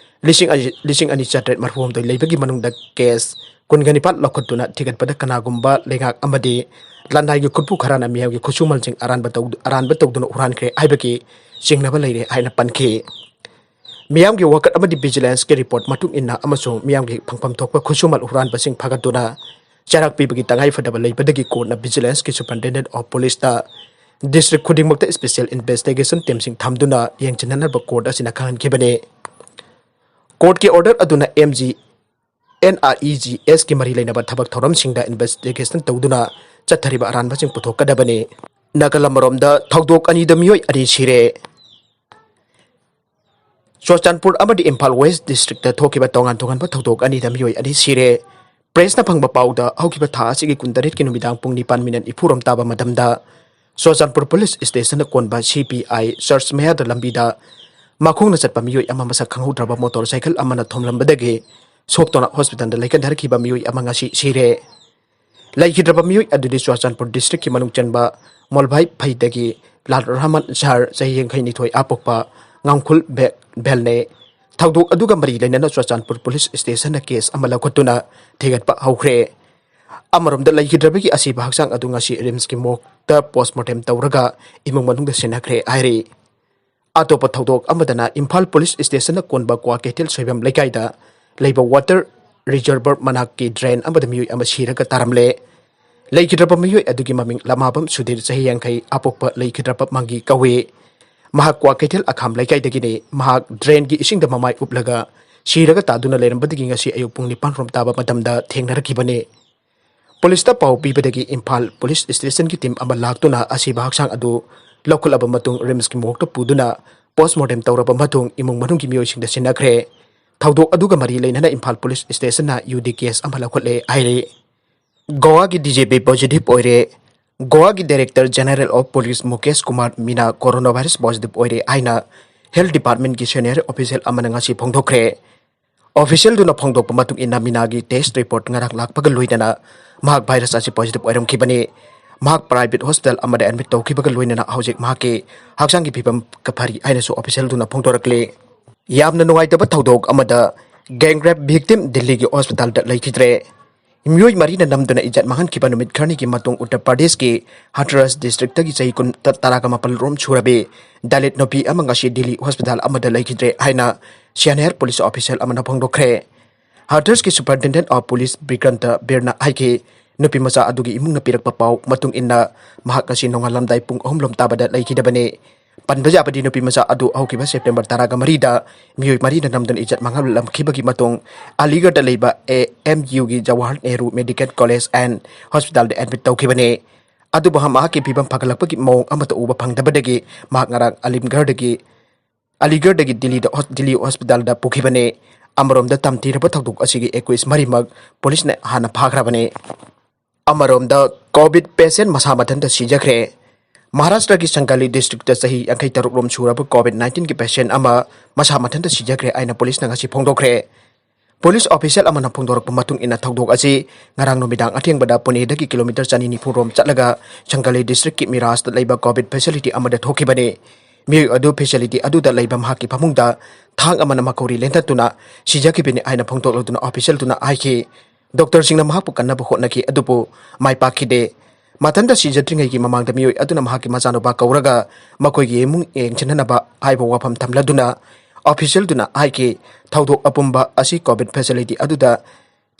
ꯂꯤꯁꯤꯡ ꯑꯅꯤ, ꯂꯤꯁꯤꯡ ꯑꯅꯤ ꯆꯥꯇ꯭ꯔꯦꯠ ꯃꯔꯤꯐꯨꯍꯨꯝꯗꯣꯏ ꯂꯩꯕꯒꯤ ꯃꯅꯨꯡꯗ ꯀꯦꯁ ꯀꯨꯟꯒ ꯅꯤꯄꯥꯟ ꯂꯧꯈꯠꯇꯨꯅ ꯊꯤꯒꯠꯄꯗ ꯀꯅꯥꯒꯨꯝꯕ ꯂꯩꯉꯥꯛ ꯑꯃꯗꯤ ꯂꯅꯥꯏꯒꯤ ꯈꯨꯠꯄꯨ ꯈꯔꯅ ꯃꯤꯌꯥꯝꯒꯤ ꯈꯨꯠꯁꯨꯃꯟꯁꯤꯡ ꯑꯔꯥꯟꯕ ꯇꯧ-, ꯑꯔꯥꯟꯕ ꯇꯧꯗꯨꯅ ꯍꯨꯔꯥꯟꯈ꯭ꯔꯦ ꯍꯥꯏꯕꯒꯤ ꯆꯤꯡꯅꯕ ꯂꯩꯔꯦ ꯍꯥꯏꯅ ꯄꯟꯈꯤ꯫ ꯃꯤꯌꯥꯝꯒꯤ ꯋꯥꯀꯠ ꯑꯃꯗꯤ ꯚꯤꯖꯤꯂꯦꯟꯁꯀꯤ ꯔꯤꯄꯣꯔꯠ ꯃꯇꯨꯡ ꯏꯟꯅ ꯑꯃꯁꯨꯡ ꯃꯤꯌꯥꯝꯒꯤ ꯐꯪꯐꯝ ꯊꯣꯛꯄ ꯈꯨꯠꯁꯨꯃꯟ ꯍꯨꯔꯥꯟꯕꯁꯤꯡ ꯐꯥꯒꯠꯇꯨꯅ ꯆꯩꯔꯥꯛ ꯄꯤꯕꯒꯤ ꯇꯉꯥꯏ ꯐꯗꯕ ꯂꯩꯕꯗꯒꯤ ꯀꯣꯔꯠꯅ ꯚꯤꯖꯤꯂꯦꯟꯁꯀꯤ ꯁꯨꯄꯔꯤꯟꯇꯦꯟꯗꯦꯟꯠ ꯑꯣꯐ ꯄꯨꯂꯤꯁꯇ ꯗꯤꯁꯇ꯭ꯔꯤꯛ ꯈꯨꯗꯤꯡꯃꯛꯇ ꯏꯁꯄꯤꯁꯦꯜ ꯏꯟꯚꯦꯁꯇꯤꯒꯦꯁꯟ ꯇꯤꯝꯁꯤꯡ ꯊꯝꯗꯨꯅ ꯌꯦꯡꯁꯤꯟꯅꯅꯕ ꯀꯣꯔꯠ ꯑꯁꯤꯅ ꯈꯪꯍꯟꯈꯤꯕꯅꯤ꯫ ꯀꯣꯔꯠꯀꯤ ꯑꯣꯔꯗꯔ ꯑꯗꯨꯅ M G N R E G ꯑꯦꯁꯀꯤ ꯃꯔꯤ ꯂꯩꯅꯕ ꯊꯕꯛ ꯊꯧꯔꯝꯁꯤꯡꯗ ꯏꯟꯚꯦꯁꯇꯤꯒꯦꯁꯟ ꯇꯧꯗꯨꯅ ꯆꯠꯊꯔꯤꯕ ꯑꯔꯥꯟꯕꯁꯤꯡ ꯄꯨꯊꯣꯛꯀꯗꯕꯅꯤ꯫ ꯅꯥꯒꯜ ꯑꯃꯔꯣꯝꯗ ꯊꯧꯗꯣꯛ ꯑꯅꯤꯗ ꯃꯤꯑꯣꯏ ꯑꯅꯤ ꯁꯤꯔꯦ꯫ ꯆꯨꯔꯆꯥꯟꯄꯨꯔ ꯑꯃꯗꯤ ꯏꯝꯐꯥꯜ ꯋꯦꯁ ꯗꯤꯁꯇ꯭ꯔꯤꯛꯇ ꯊꯣꯛꯈꯤꯕ ꯇꯣꯉꯥꯟ ꯇꯣꯉꯥꯟꯕ ꯊꯧꯗꯣꯛ ꯑꯅꯤꯗ ꯃꯤꯑꯣꯏ ꯑꯅꯤ ꯁꯤꯔꯦ꯫ ꯄ꯭ꯔꯦꯁꯅ ꯐꯪꯕ ꯄꯥꯎꯗ ꯍꯧꯈꯤꯕ ꯊꯥ ꯑꯁꯤꯒꯤ ꯀꯨꯟꯇꯔꯦꯠꯀꯤ ꯅꯨꯃꯤꯗꯥꯡ ꯄꯨꯡ ꯅꯤꯄꯥꯟ ꯃꯤꯅꯠ ꯅꯤꯐꯨꯔꯣꯝ ꯇꯥꯕ ꯃꯇꯝꯗ ꯆꯨꯔꯆꯥꯟꯄꯨꯔ ꯄꯨꯂꯤꯁ ꯁ꯭ꯇꯦꯁꯟꯗ ꯀꯣꯟꯕ ꯁꯤ ꯄꯤ ꯑꯥꯏ ꯆꯔꯆ ꯃꯌꯥꯗ ꯂꯝꯕꯤꯗ ꯃꯈꯣꯡꯅ ꯆꯠꯄ ꯃꯤꯑꯣꯏ ꯑꯃ ꯃꯁꯛ ꯈꯪꯍꯧꯗ꯭ꯔꯕ ꯃꯣꯇꯣꯔ ꯁꯥꯏꯀꯜ ꯑꯃꯅ ꯊꯣꯝꯂꯝꯕꯗꯒꯤ ꯁꯣꯛꯇꯨꯅ ꯍꯣꯁꯄꯤꯇꯥꯜꯗ ꯂꯥꯏꯀꯠꯅꯔꯛꯈꯤꯕ ꯃꯤꯑꯣꯏ ꯑꯃ ꯉꯁꯤ ꯁꯤꯔꯦ꯫ ꯂꯩꯈꯤꯗ꯭ꯔꯕ ꯃꯤꯑꯣꯏ ꯑꯗꯨꯗꯤ ꯆꯨꯔꯆꯥꯟꯄꯨꯔ ꯗꯤꯁꯇ꯭ꯔꯤꯛꯀꯤ ꯃꯅꯨꯡ ꯆꯟꯕ ꯃꯣꯜꯚꯥꯏ ꯐꯩꯗꯒꯤ ꯂꯥꯜ ꯔꯍꯃꯟ ꯁꯍꯔ ꯆꯍꯤ ꯌꯥꯡꯈꯩ ꯅꯤꯊꯣꯏ ꯑꯥ ꯄꯣꯛꯄ ꯉꯥꯡꯈꯨꯜ ꯕꯦ-, ꯕꯦꯜꯅꯦ꯫ ꯊꯧꯗꯣꯛ ꯑꯗꯨꯒ ꯃꯔꯤ ꯂꯩꯅꯅ ꯆꯨꯔꯆꯥꯟꯄꯨꯔ ꯄꯨꯂꯤꯁ ꯁ꯭ꯇꯦꯁꯟꯅ ꯀꯦꯁ ꯑꯃ ꯂꯧꯈꯠꯇꯨꯅ ꯊꯤꯒꯠꯄ ꯍꯧꯈ꯭ꯔꯦ꯫ ꯑꯃꯔꯣꯝꯗ ꯂꯩꯈꯤꯗ꯭ꯔꯕꯒꯤ ꯑꯁꯤꯕ ꯍꯛꯆꯥꯡ ꯑꯗꯨ ꯉꯁꯤ ꯔꯤꯝꯁꯀꯤ ꯃꯣꯔꯒꯇ ꯄꯣꯁꯃꯣꯔꯇꯦꯝ ꯇꯧꯔꯒ ꯏꯃꯨꯡ ꯃꯅꯨꯡꯗ ꯁꯤꯟꯅꯈ꯭ꯔꯦ ꯍꯥꯏꯔꯤ꯫ ꯑꯇꯣꯞꯄ ꯊꯧꯗꯣꯛ ꯑꯃꯗꯅ ꯏꯝꯐꯥꯜ ꯄꯨꯂꯤꯁ ꯁ꯭ꯇꯦꯁꯟꯅ ꯀꯣꯟꯕ ꯀ꯭ꯋꯥꯀꯩꯊꯦꯜ ꯁꯣꯏꯕꯝ ꯂꯩꯀꯥꯏꯗ ꯂꯩꯕ ꯋꯥꯇꯔ ꯔꯤꯖꯔꯚꯔ ꯃꯅꯥꯛꯀꯤ ꯗ꯭ꯔꯦꯟ ꯑꯃꯗ ꯃꯤꯑꯣꯏ ꯑꯃ ꯁꯤꯔꯒ ꯇꯥꯔꯝꯂꯦ꯫ ꯂꯩꯈꯤꯗ꯭ꯔꯕ ꯃꯤꯑꯣꯏ ꯑꯗꯨꯒꯤ ꯃꯃꯤꯡ ꯂꯃꯥꯕꯝ ꯁꯨꯙꯤꯔ, ꯆꯍꯤ ꯌꯥꯡꯈꯩ, ꯑꯄꯣꯛꯄ ꯂꯩꯈꯤꯗ꯭ꯔꯕ ꯃꯪꯒꯤ ꯀꯧꯏ꯫ ꯃꯍꯥꯛ ꯀ꯭ꯋꯥꯀꯩꯊꯦꯜ ꯑꯈꯥꯝ ꯂꯩꯀꯥꯏꯗꯒꯤꯅꯤ꯫ ꯃꯍꯥꯛ ꯗ꯭ꯔꯦꯟꯒꯤ ꯏꯁꯤꯡꯗ ꯃꯃꯥꯏ ꯎꯞꯂꯒ ꯁꯤꯔꯒ ꯇꯥꯗꯨꯅ ꯂꯩꯔꯝꯕꯗꯒꯤ ꯉꯁꯤ ꯑꯌꯨꯛ ꯄꯨꯡ ꯅꯤꯄꯥꯟ ꯔꯣꯝ ꯇꯥꯕ ꯃꯇꯝꯗ ꯊꯦꯡꯅꯔꯛꯈꯤꯕꯅꯤ꯫ ꯄꯨꯂꯤꯁꯇ ꯄꯥꯎ ꯄꯤꯕꯗꯒꯤ ꯏꯝꯐꯥꯜ ꯄꯨꯂꯤꯁ ꯁ꯭ꯇꯦꯁꯟꯒꯤ ꯇꯤꯝ ꯑꯃ ꯂꯥꯛꯇꯨꯅ ꯑꯁꯤꯕ ꯍꯛꯆꯥꯡ ꯑꯗꯨ ꯂꯧꯈꯠꯂꯕ ꯃꯇꯨꯡ ꯔꯤꯝꯁꯀꯤ ꯃꯣꯔꯒꯇ ꯄꯨꯗꯨꯅ ꯄꯣꯁꯃꯣꯔꯇꯦꯝ ꯇꯧꯔꯕ ꯃꯇꯨꯡ ꯏꯃꯨꯡ ꯃꯅꯨꯡꯒꯤ ꯃꯤꯑꯣꯏꯁꯤꯡꯗ ꯁꯤꯟꯅꯈ꯭ꯔꯦ꯫ ꯊꯧꯗꯣꯛ ꯑꯗꯨꯒ ꯃꯔꯤ ꯂꯩꯅꯅ ꯏꯝꯐꯥꯜ ꯄꯨꯂꯤꯁ ꯁ꯭ꯇꯦꯁꯟꯅ ꯌꯨ ꯗꯤ ꯀꯦꯁ ꯑꯃ ꯂꯧꯈꯠꯂꯦ ꯍꯥꯏꯔꯤ꯫ ꯒꯣꯋꯥꯒꯤ ꯗꯤ ꯖꯦ ꯄꯤ ꯄꯣꯖꯤꯇꯤꯚ ꯑꯣꯏꯔꯦ꯫ ꯒꯣꯋꯥꯒꯤ director general of police Mukesh Kumar Meena corona virus positive ꯑꯣꯏꯔꯦ ꯍꯥꯏꯅ ꯍꯦꯜꯊ ꯗꯤꯄꯥꯔꯠꯃꯦꯟꯠꯀꯤ ꯁꯦꯅꯤꯌꯔ ꯑꯣꯐꯤꯁꯤꯌꯦꯜ ꯑꯃꯅ ꯉꯁꯤ ꯐꯣꯡꯗꯣꯛꯈ꯭ꯔꯦ꯫ ꯑꯣꯐꯤꯁꯤꯌꯦꯜꯗꯨꯅ ꯐꯣꯡꯗꯣꯛꯄ ꯃꯇꯨꯡ ꯏꯟꯅ ꯃꯤꯅꯥꯒꯤ ꯇꯦꯁ ꯔꯤꯄꯣꯔꯠ ꯉꯔꯥꯡ ꯂꯥꯛꯄꯒ ꯂꯣꯏꯅꯅ ꯃꯍꯥꯛ ꯚꯥꯏꯔꯁ ꯑꯁꯤ ꯄꯣꯖꯤꯇꯤꯚ ꯑꯣꯏꯔꯝꯈꯤꯕꯅꯤ꯫ ꯃꯍꯥꯛ ꯄ꯭ꯔꯥꯏꯚꯦꯠ ꯍꯣꯁꯄꯤꯇꯥꯜ ꯑꯃꯗ ꯑꯦꯗꯃꯤꯠ ꯇꯧꯈꯤꯕꯒ ꯂꯣꯏꯅꯅ ꯍꯧꯖꯤꯛ ꯃꯍꯥꯛꯀꯤ ꯍꯛꯆꯥꯡꯒꯤ ꯐꯤꯕꯝ ꯐꯔꯤ ꯍꯥꯏꯅꯁꯨ ꯑꯣꯐꯤꯁꯤꯌꯦꯜꯗꯨꯅ ꯐꯣꯡꯗꯣꯔꯛꯂꯤ꯫ ꯌꯥꯝꯅ ꯅꯨꯡꯉꯥꯏꯇꯕ ꯊꯧꯗꯣꯛ ꯑꯃꯗ ꯒꯦꯡ ꯔꯦꯞ ꯚꯤꯛꯇꯤꯝ ꯗꯤꯜꯂꯤꯒꯤ ꯍꯣꯁꯄꯤꯇꯥꯜꯗ ꯂꯩꯈꯤꯗ꯭ꯔꯦ꯫ ꯃꯤꯑꯣꯏ ꯃꯔꯤꯅ ꯅꯝꯗꯨꯅ ꯏꯖꯠ ꯃꯥꯡꯍꯟꯈꯤꯕ ꯅꯨꯃꯤꯠ ꯈꯔꯅꯤꯒꯤ ꯃꯇꯨꯡ ꯎꯠꯇꯔ ꯄ꯭ꯔꯗꯦꯁꯀꯤ ꯍꯥꯊꯔꯁ ꯗꯤꯁꯇ꯭ꯔꯤꯛꯇꯒꯤ ꯆꯍꯤ ꯀꯨꯟ, ꯇꯔꯥꯒ ꯃꯥꯄꯜ ꯔꯣꯝ ꯁꯨꯔꯕꯤ ꯗꯂꯤꯠ ꯅꯨꯄꯤ ꯑꯃ ꯉꯁꯤ ꯗꯤꯜꯂꯤ ꯍꯣꯁꯄꯤꯇꯥꯜ ꯑꯃꯗ ꯂꯩꯈꯤꯗ꯭ꯔꯦ ꯍꯥꯏꯅ ꯁꯦꯅꯤꯌꯔ ꯄꯨꯂꯤꯁ ꯑꯣꯐꯤꯁꯤꯌꯦꯜ ꯑꯃꯅ ꯐꯣꯡꯗꯣꯛꯈ꯭ꯔꯦ꯫ ꯍꯥꯊꯔꯁꯀꯤ ꯁꯨꯄꯔꯤꯟꯇꯦꯟꯗꯦꯟꯠ ꯑꯣꯐ ꯄꯨꯂꯤꯁ ꯕꯤꯀ꯭ꯔꯟꯇ ꯕꯤꯔꯅ ꯍꯥꯏꯈꯤ, ꯅꯨꯄꯤ ꯃꯆꯥ ꯑꯗꯨꯒꯤ ꯏꯃꯨꯡꯅ ꯄꯤꯔꯛꯄ ꯄꯥꯎ ꯃꯇꯨꯡ ꯏꯟꯅ ꯃꯍꯥꯛ ꯉꯁꯤ ꯅꯣꯡꯉꯥꯜꯂꯝꯗꯥꯏ ꯄꯨꯡ ꯑꯍꯨꯝ ꯂꯣꯝ ꯇꯥꯕꯗ ꯂꯩꯈꯤꯗꯕꯅꯤ꯫ ꯄꯟꯕ ꯌꯥꯕꯗꯤ ꯅꯨꯄꯤ ꯃꯆꯥ ꯑꯗꯨ ꯍꯧꯈꯤꯕ ꯁꯦꯞꯇꯦꯝꯕꯔ ꯇꯔꯥꯒ ꯃꯔꯤꯗ ꯃꯤꯑꯣꯏ ꯃꯔꯤꯅ ꯅꯝꯗꯨꯅ ꯏꯖꯠ ꯃꯥꯡꯍꯜꯂꯝꯈꯤꯕꯒꯤ ꯃꯇꯨꯡ ꯑꯂꯤꯒꯔꯗ ꯂꯩꯕ ꯑꯦ ꯑꯦꯝ ꯌꯨꯒꯤ Jawahar Nehru medical college and ꯍꯣꯁꯄꯤꯇꯥꯜꯗ ꯑꯦꯗꯃꯤꯠ ꯇꯧꯈꯤꯕꯅꯤ꯫ ꯑꯗꯨꯕꯨ ꯃꯍꯥꯛꯀꯤ ꯐꯤꯕꯝ ꯐꯒꯠꯂꯛꯄꯒꯤ ꯃꯑꯣꯡ ꯑꯃꯠꯇ ꯎꯕ ꯐꯪꯗꯕꯗꯒꯤ ꯃꯍꯥꯛ ꯉꯔꯥꯡ ꯑꯂꯤꯝꯒꯔꯗꯒꯤ, ꯑꯂꯤꯒꯔꯗꯒꯤ ꯗꯤꯜꯂꯤꯗ ꯍꯣꯁ-, ꯗꯤꯜꯂꯤ ꯍꯣꯁꯄꯤꯇꯥꯜꯗ ꯄꯨꯈꯤꯕꯅꯤ꯫ ꯑꯃꯔꯣꯝꯗ ꯇꯝꯊꯤꯔꯕ ꯊꯧꯗꯣꯛ ꯑꯁꯤꯒꯤ ꯑꯦꯀ꯭ꯌꯨꯁ ꯃꯔꯤꯃꯛ ꯄꯨꯂꯤꯁꯅ ꯍꯥꯟꯅ ꯐꯥꯈ꯭ꯔꯕꯅꯤ꯫ ꯑꯃꯔꯣꯝꯗ ꯀꯣꯚꯤꯗ ꯄꯦꯁꯦꯟꯠ ꯃꯁꯥ ꯃꯊꯟꯇ ꯁꯤꯖꯈ꯭ꯔꯦ꯫ ꯃꯍꯥꯔꯥꯁꯇ꯭ꯔꯒꯤ ꯁꯪꯒꯥꯂꯤ ꯗꯤꯁꯇ꯭ꯔꯤꯛꯇ ꯆꯍꯤ ꯌꯥꯡꯈꯩ ꯇꯔꯨꯛ ꯔꯣꯝ ꯁꯨꯔꯕ ꯀꯣꯚꯤꯗ ꯅꯥꯏꯟꯇꯤꯟꯒꯤ ꯄꯦꯁꯦꯟꯠ ꯑꯃ ꯃꯁꯥ ꯃꯊꯟꯇ ꯁꯤꯖꯈ꯭ꯔꯦ ꯍꯥꯏꯅ ꯄꯨꯂꯤꯁꯅ ꯉꯁꯤ ꯐꯣꯡꯗꯣꯛꯈ꯭ꯔꯦ꯫ ꯄꯨꯂꯤꯁ ꯑꯣꯐꯤꯁꯤꯌꯦꯜ ꯑꯃꯅ ꯐꯣꯡꯗꯣꯔꯛꯄ ꯃꯇꯨꯡ ꯏꯟꯅ ꯊꯧꯗꯣꯛ ꯑꯁꯤ ꯉꯔꯥꯡ ꯅꯨꯃꯤꯗꯥꯡ ꯑꯊꯦꯡꯕꯗ ꯄꯨꯅꯦꯗꯒꯤ ꯀꯤꯂꯣꯃꯤꯇꯔ ꯆꯅꯤ ꯅꯤꯐꯨ ꯔꯣꯝ ꯆꯠꯂꯒ ꯁꯪꯒꯥꯂꯤ ꯗꯤꯁꯇ꯭ꯔꯤꯛꯀꯤ ꯃꯤꯔꯥꯖꯇ ꯂꯩꯕ ꯀꯣꯚꯤꯗ ꯐꯦꯁꯤꯂꯤꯇꯤ ꯑꯃꯗ ꯊꯣꯛꯈꯤꯕꯅꯤ꯫ ꯃꯤꯑꯣꯏ ꯑꯗꯨ ꯐꯦꯁꯤꯂꯤꯇꯤ ꯑꯗꯨꯗ ꯂꯩꯕ ꯃꯍꯥꯛꯀꯤ ꯐꯃꯨꯡꯗ ꯊꯥꯡ ꯑꯃꯅ ꯃꯈꯧꯔꯤ ꯂꯦꯟꯊꯠꯇꯨꯅ ꯁꯤꯖꯈꯤꯕꯅꯤ ꯍꯥꯏꯅ ꯐꯣꯡꯗꯣꯛꯂꯗꯨꯅ ꯑꯣꯐꯤꯁꯤꯌꯦꯜꯗꯨꯅ ꯍꯥꯏꯈꯤ꯫ ꯗꯣꯛꯇꯔꯁꯤꯡꯅ ꯃꯍꯥꯛꯄꯨ ꯀꯟꯅꯕ ꯍꯣꯠꯅꯈꯤ, ꯑꯗꯨꯕꯨ ꯃꯥꯏ ꯄꯥꯛꯈꯤꯗꯦ꯫ ꯃꯊꯟꯇ ꯁꯤꯖꯗ꯭ꯔꯤꯉꯩꯒꯤ ꯃꯃꯥꯡꯗ ꯃꯤꯑꯣꯏ ꯑꯗꯨꯅ ꯃꯍꯥꯛꯀꯤ ꯃꯆꯥꯅꯨꯄꯥ ꯀꯧꯔꯒ ꯃꯈꯣꯏꯒꯤ ꯏꯃꯨꯡ ꯌꯦꯡꯁꯤꯟꯅꯅꯕ ꯍꯥꯏꯕ ꯋꯥꯐꯝ ꯊꯝꯂꯗꯨꯅ ꯑꯣꯐꯤꯁꯤꯌꯦꯜꯗꯨꯅ ꯍꯥꯏꯈꯤ, ꯊꯧꯗꯣꯛ ꯑꯄꯨꯝꯕ ꯑꯁꯤ ꯀꯣꯚꯤꯗ ꯐꯦꯁꯤꯂꯤꯇꯤ ꯑꯗꯨꯗ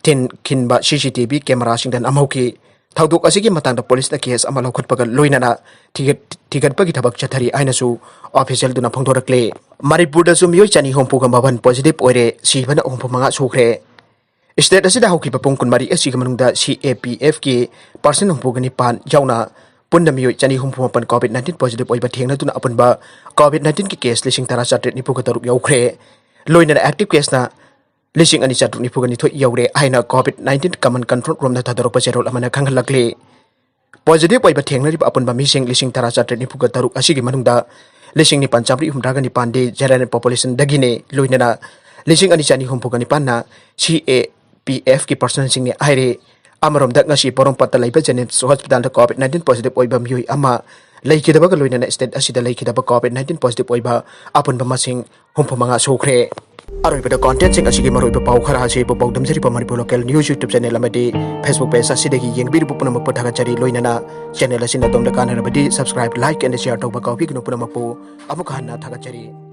ꯊꯤꯟꯈꯤꯟꯕ ꯁꯤ ꯁꯤ ꯇꯤ ꯚꯤ ꯀꯦꯃꯦꯔꯥꯁꯤꯡꯗ ꯅꯝꯍꯧꯈꯤ꯫ ꯊꯧꯗꯣꯛ ꯑꯁꯤꯒꯤ ꯃꯇꯥꯡꯗ ꯄꯨꯂꯤꯁꯅ ꯀꯦꯁ ꯑꯃ ꯂꯧꯈꯠꯄꯒ ꯂꯣꯏꯅꯅ ꯊꯤꯒꯠ-, ꯊꯤꯒꯠꯄꯒꯤ ꯊꯕꯛ ꯆꯠꯊꯔꯤ ꯍꯥꯏꯅꯁꯨ ꯑꯣꯐꯤꯁꯤꯌꯦꯜꯗꯨꯅ ꯐꯣꯡꯗꯣꯔꯛꯂꯦ꯫ ꯃꯅꯤꯄꯨꯔꯗꯁꯨ ꯃꯤꯑꯣꯏ ꯆꯅꯤ ꯍꯨꯝꯐꯨꯒ ꯃꯥꯄꯟ ꯄꯣꯖꯤꯇꯤꯚ ꯑꯣꯏꯔꯦ, ꯁꯤꯕꯅ ꯍꯨꯝꯐꯨ ꯃꯉꯥ ꯁꯨꯈ꯭ꯔꯦ꯫ ꯁ꯭ꯇꯦꯠ ꯑꯁꯤꯗ ꯍꯧꯈꯤꯕ ꯄꯨꯡ ꯀꯨꯟꯃꯔꯤ ꯑꯁꯤꯒꯤ ꯃꯅꯨꯡꯗ ꯁꯤ ꯑꯦ ꯄꯤ ꯑꯦꯐꯀꯤ ꯄꯥꯔꯁꯟ ꯍꯨꯝꯐꯨꯒ ꯅꯤꯄꯥꯟ ꯌꯥꯎꯅ ꯄꯨꯟꯅ ꯃꯤꯑꯣꯏ ꯆꯅꯤ ꯍꯨꯝꯐꯨ ꯃꯥꯄꯟ ꯀꯣꯚꯤꯗ ꯅꯥꯏꯟꯇꯤꯟ ꯄꯣꯖꯤꯇꯤꯚ ꯑꯣꯏꯕ ꯊꯦꯡꯅꯗꯨꯅ ꯑꯄꯨꯟꯕ ꯀꯣꯚꯤꯗ ꯅꯥꯏꯟꯇꯤꯟꯒꯤ ꯀꯦꯁ ꯂꯤꯁꯤꯡ ꯇꯔꯥ ꯆꯥꯇ꯭ꯔꯦꯠ ꯅꯤꯐꯨꯒ ꯇꯔꯨꯛ ꯌꯧꯈ꯭ꯔꯦ꯫ ꯂꯣꯏꯅꯅ ꯑꯦꯛꯇꯤꯚ ꯀꯦꯁꯅ ꯂꯤꯁꯤꯡ ꯑꯅꯤ ꯆꯥꯇ꯭ꯔꯨꯛ ꯅꯤꯐꯨꯒ ꯅꯤꯊꯣꯏ ꯌꯧꯔꯦ ꯍꯥꯏꯅ ꯀꯣꯚꯤꯗ ꯅꯥꯏꯟꯇꯤꯟ ꯀꯃꯟ ꯀꯟꯇ꯭ꯔꯣꯜ ꯔꯨꯝꯗ ꯊꯥꯗꯣꯔꯛꯄ ꯆꯦꯔꯣꯜ ꯑꯃꯅ ꯈꯪꯍꯜꯂꯛꯂꯤ꯫ ꯄꯣꯖꯤꯇꯤꯚ ꯑꯣꯏꯕ ꯊꯦꯡꯅꯔꯤꯕ ꯑꯄꯨꯟꯕ ꯃꯤꯁꯤꯡ ꯂꯤꯁꯤꯡ ꯇꯔꯥ ꯆꯥꯇ꯭ꯔꯦꯠ ꯅꯤꯐꯨꯒ ꯇꯔꯨꯛ ꯑꯁꯤꯒꯤ ꯃꯅꯨꯡꯗ ꯂꯤꯁꯤꯡ ꯅꯤꯄꯥꯟ ꯆꯥꯃꯔꯤ ꯍꯨꯝꯗ꯭ꯔꯥꯒ ꯅꯤꯄꯥꯟꯗꯤ ꯖꯦꯅꯔꯦꯜ ꯄꯣꯄꯨꯂꯦꯁꯟꯗꯒꯤꯅꯤ꯫ ꯂꯣꯏꯅꯅ ꯂꯤꯁꯤꯡ ꯑꯅꯤ ꯆꯅꯤ ꯍꯨꯝꯐꯨꯒ ꯅꯤꯄꯥꯟꯅ ꯁꯤ ꯑꯦ ꯄꯤ ꯑꯦꯐꯀꯤ ꯄꯥꯔꯁꯟꯁꯤꯡꯅꯤ ꯍꯥꯏꯔꯤ꯫ ꯑꯃꯔꯣꯝꯗ ꯉꯁꯤ ꯄꯣꯔꯣꯝꯄꯥꯠꯇ ꯂꯩꯕ ꯖꯦꯅꯤꯝꯁ ꯍꯣꯁꯄꯤꯇꯥꯜꯗ ꯀꯣꯚꯤꯗ ꯅꯥꯏꯟꯇꯤꯟ ꯄꯣꯖꯤꯇꯤꯚ ꯑꯣꯏꯕ ꯃꯤꯑꯣꯏ ꯑꯃ ꯂꯩꯈꯤꯗꯕꯒ ꯂꯣꯏꯅꯅ ꯁ꯭ꯇꯦꯠ ꯑꯁꯤꯗ ꯂꯩꯈꯤꯗꯕ ꯀꯣꯚꯤꯗ ꯅꯥꯏꯟꯇꯤꯟ ꯄꯣꯖꯤꯇꯤꯚ ꯑꯣꯏꯕ ꯑꯄꯨꯟꯕ ꯃꯁꯤꯡ ꯍꯨꯝꯐꯨ ꯃꯉꯥ ꯁꯨꯈ꯭ꯔꯦ꯫ ꯑꯔꯣꯏꯕꯗ ꯀꯣꯟꯇꯦꯟꯁꯤꯡ ꯑꯁꯤꯒꯤ ꯃꯔꯨꯑꯣꯏꯕ ꯄꯥꯎ ꯈꯔ ꯑꯁꯤ ꯄꯥꯎꯗꯝꯖꯔꯤꯕ Manipur local news YouTube channel ꯑꯃꯗꯤ ꯐꯦꯁꯕꯨꯛ ꯄꯦꯖ ꯑꯁꯤꯗꯒꯤ ꯌꯦꯡꯕꯤꯔꯤꯕ ꯄꯨꯝꯅꯃꯛꯄꯨ ꯊꯥꯒꯠꯆꯔꯤ꯫ ꯂꯣꯏꯅꯅ ꯆꯦꯅꯦꯜ ꯑꯁꯤꯅ ꯑꯗꯣꯝꯗ ꯀꯥꯟꯅꯔꯕꯗꯤ subscribe, like and share ꯇꯧꯕ ꯀꯥꯎꯕꯤꯒꯅꯨ꯫ ꯄꯨꯝꯅꯃꯛꯄꯨ ꯑꯃꯨꯛ ꯍꯟꯅ ꯊꯥꯒꯠꯆꯔꯤ꯫